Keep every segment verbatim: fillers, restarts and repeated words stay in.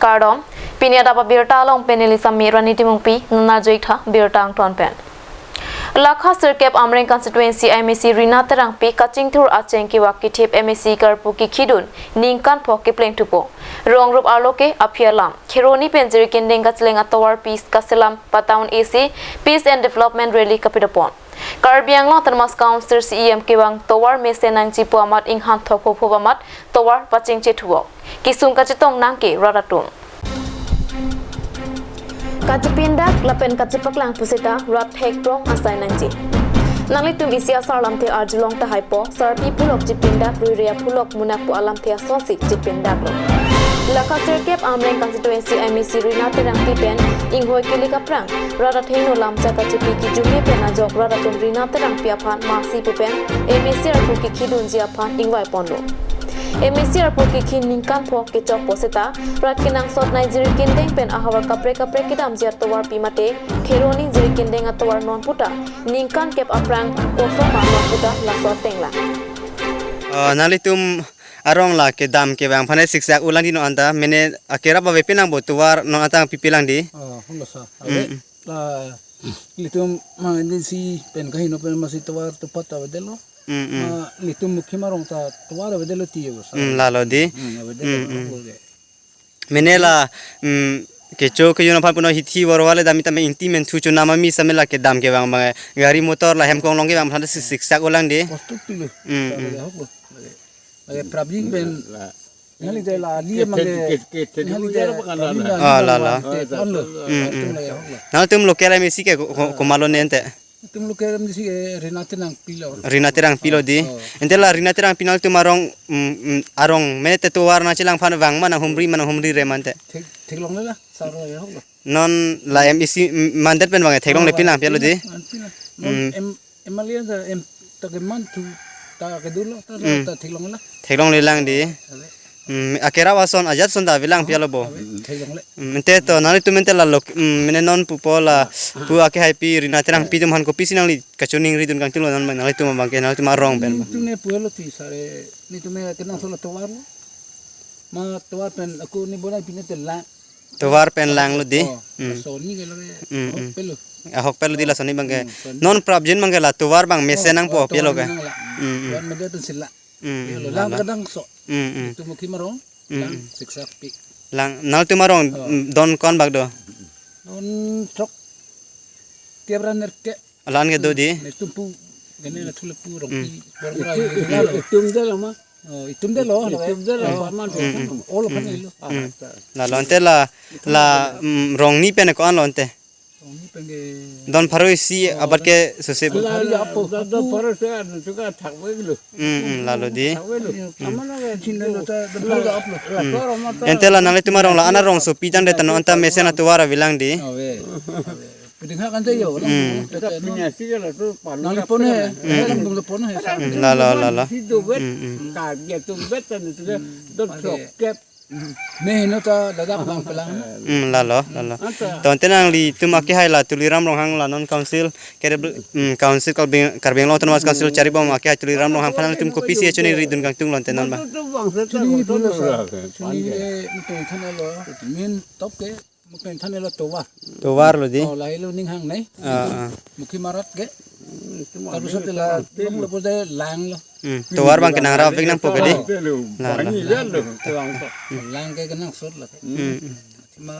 Kardom, pini adap abirta along pen neli Sami Rani Timungpi, nana joitha birta angton pen. Lakha sirkep Amreng constituency M A C Rina Terangpi kachingthur acheng kevak kethip M A C karpu kekhidun ningkan pho kepleng thupo. Rong rup arlo ke aphi alam, Kheroni pen Jirikindeng kacheleng atovarpi kaselam pataun isi Peace and Development Rally kapidopon. Karbi Anglong Autonomous Council C E M kevang tovar mesen nangji pu amat inghan thok hopho amat tovar pachingche thuvok. Kesung kachetong nangke rat atum. Kachepindak lapen kachepaklang pusita rat hek prong asai nangji. Nanglitum isi asar lamthe arjulong tahai po, sarpi pulok chepindak, ruiria pulok munak pu alamthe asonsi chepindaklo. Lakha sirkep Amreng constituency M A C Rina Terangpi pen inghoi kili kaprang, rat athengno lamcha kachepi kijume pen ajok rat atum Rina Terangpi aphan masi pu pen M A C arpu kekhidunji aphan ingvai ponlo. M A C arpu kekhi ningkan pho kechok poseta, rat kenangsot nai Jirikindeng pen ahavar kaprek kaprek kedamji atovarpi mate, Kheroni Jirikindeng atovar non puta, ningkan kep aphrang kosoma non puta laso ateng lang. Ah, nanglitum arong la kedam kevang aphan siksak ulang di non anta, mene akerap ave pinang bo tovar non anta pipi lang di. Oh, holo sa. Mm, Ave, mm. La, litum ma ini si pen kahino pen masi tovar tupat avedetlo. Mm, mm. Ma litum Mukhim arong ta tovar avedetlo tiyo sa. Mm, lalo di. Hmm, avedetlo, Mm, mm. Holo ke. Mene la, mm, kecho kejun aphan puno hithi vorvale dam itame inti men thu chunama mi same la kedam kevang ma gari motor la hem konglong kevang aphan si siksak ulang di. Kosto pilo. Mm, Sa mm. Lage hoklo. Lage, lage prabling pen. La. Ngali de la, liye Ke-, mage. ke-, ke-, ke-, Ngali ke-, de ke-, prabling ke-, la, Ah, la, la. te, te, lo. Mm, Tum mm. lage hoklo. Nangtum local M A C ke ko-, ko-, komatlo ne ente? Tum local M A C ke Rina Terangpi lo. Rina Terangpi lo di. Oh. Ente la Rina Terangpi nangtum arong, mm, mm, arong mene te tovar nangchelang aphan vang ma nanghumri ma nanghumri re ma ente. Thek, theklongle la, sar lage hoklo. Non la M A C, mm, mandet pen vang theklongle Oh, pinang pi lo di. pinang, pinang. Non Mm. em, M L A ta em, ta keman thu, ta kedolo, ta, Hmm. ta theklongle la. Theklongle lang di. Ale. Hmm, akerap ason ajat son ta avelang pi lo bo. Ave, theklongle. Hmm, ente to, nanglitum ente la lok, hmm, mene non pupo la, pu akehai pi Rina Terangpi atum aphan kopisi nangli kachoningri dun kangtung lo non bang, nanglitum abang ke, nanglitum arong pen. Netum ne pulo ti sare, netum ne kenangsot la tovar lo. Ma tovar pen ako ne bonai pine te la. Tovar pen lang lo di. Oh, Hmm. Sony ke lage, Hmm, hmm. Pelo. Ahok pelo di la Sony bang ke. Hmm, Sony. Non prabjin bang ke la tovar bang mesen Oh, nangpo oh, pi lo tovar ke. nang la. Hmm, hmm. Tovar mede pen sila. Hmm, Pelo, hmm, lang lalo. Kenangsot. Hmm, hmm. Itum Mukhim arong, Hmm, lang hmm. siksak pi. Lang, nanglitum arong, Oh. mm, don ko-an bak do? Don throk. Kebra nerke. La-an ke do di? Netum pu, gane la thule pu rong Hmm. pi, bor bra Itum, ye itum, lalo. itum de lo ma. Oh, itum de lo, Itum de lo, Oh. paman Hmm, hmm. Olo Hmm. kan ilo. Hmm. Lalo ente la, la, mm, rong ni pen ko-an lo ente? Rong ni pen ke Don pharo isi Oh, abat don ke sosep. Pharo apo. Don, don pharo se an suka thak bek lo. Hmm, hmm, lalo di. Thak bek lo. Hmm. Amana ke Chin lo ta, don pharo apo. La Hmm. pharo ma ta. Ente la nanglitum arong la ana rong sopi tangte ta non anta mesen atovar avelang di. Ave. Ave. Piding ha kan te yo. Hmm. Tete non. Pinya si ke la tu palu Nang apa pon he. na? Hmm. Nang dong pon he sa. Hmm, lalo, lalo. Si do bet. Hmm, hmm. Ka dia tu bet ta ni tu ke. Don Oke. sok kep. Me hino ta dadak bang pelang. Hmm, lalo, lalo. Anta. To ente nanglitum akehai la Tuliram Ronghang la non council, kere bel-, hmm, council Karbi, Karbi Anglong Autonomous Council charibom akehai Tuliram Ronghang aphan nangtum kopisi choningri dun kangtung lo ente non ba. Mantu tu bang se ta Chini betul pula lo. sa. Chini Pan ke. eh, mungkin than lo. Min top ke. Mungkin than lo tovar. Tovar lo di. Oh, lahai lo ning hang nai. Ah, ah. Mukhim arat ke. Hmm, itu mah Tapi ini setelah itu. Belum lepas dari lang lo. Hmm, tovar bang kenang ravik nangpo ke di. Itu lo, Lah, lah, banyak lah. Kan lo, tuang tu. Lang ke kenangsot la. Hmm. Cuma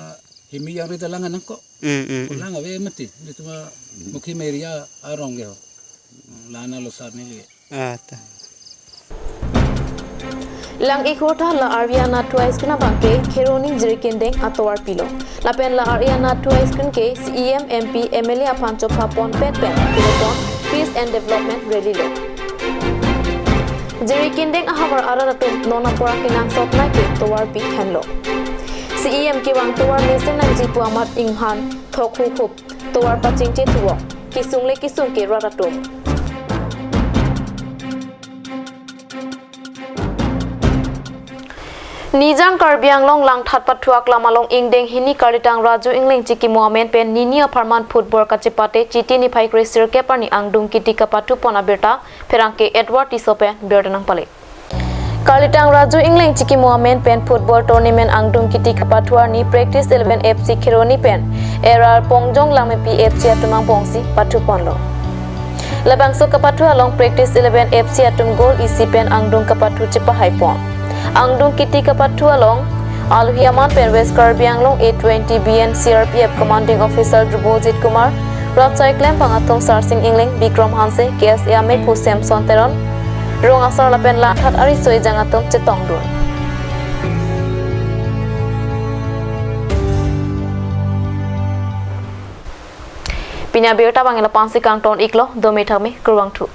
himi yang rita lang nangkok. Hmm, hmm, hmm. Lang ave mati. Dia cuma Mukhim area arong ke. Lana lo sar ni le. Ah, ta. Lang ikhur ta la Ariana Twice kena bangke Kheroni Jirikindeng atovar pilo. Lapen la Ariana Twice kun ke C E M, M P, M L A aphan chopha pon pet pen kilo pon Peace and Development Rally lo. Jirikindeng ahavar arat atum non apor kenangsot nai ke tovar pi henlo. C E M kevang tovar mesen nangji pu amat inghan thok hu hup tovar pachingche thuvok. Kesung le kesung ke rat atum. Nijang Karbi Anglong Langthat pathuak lam along ingdeng hini karlitang Raju Engleng chikimo amen pen nini apharman football kachepate Chiti niphai kre sirkep arni angdung kiti kapathu pon abirta pherangke Edward Tisso pen birta nangpale. Karlitang Raju Engleng chikimo amen pen football tournament angdung kiti kapathu arni Practice Eleven F C Kheroni pen Erar Pongjong Langmepi F C atum angbongsi pathuponlo. Labangso kapathu along Practice Eleven F C atum goal isi pen angdung kapathu chepahaipon. Angdung kiti kapathu along alohi aman pen West Karbi Anglong A twenty B N C R P F Commanding Officer Dhrubojit Kumar, Rap Saiklem Bang atum Sarsing Engleng, Bikram Hanse, K S A amephu Samson Teron, Rong Asar lapen Langthat Ariso ejang atum chetongdun. Pini abirta abang ilo pensi kangton iklo, dome thame, kurvangthu.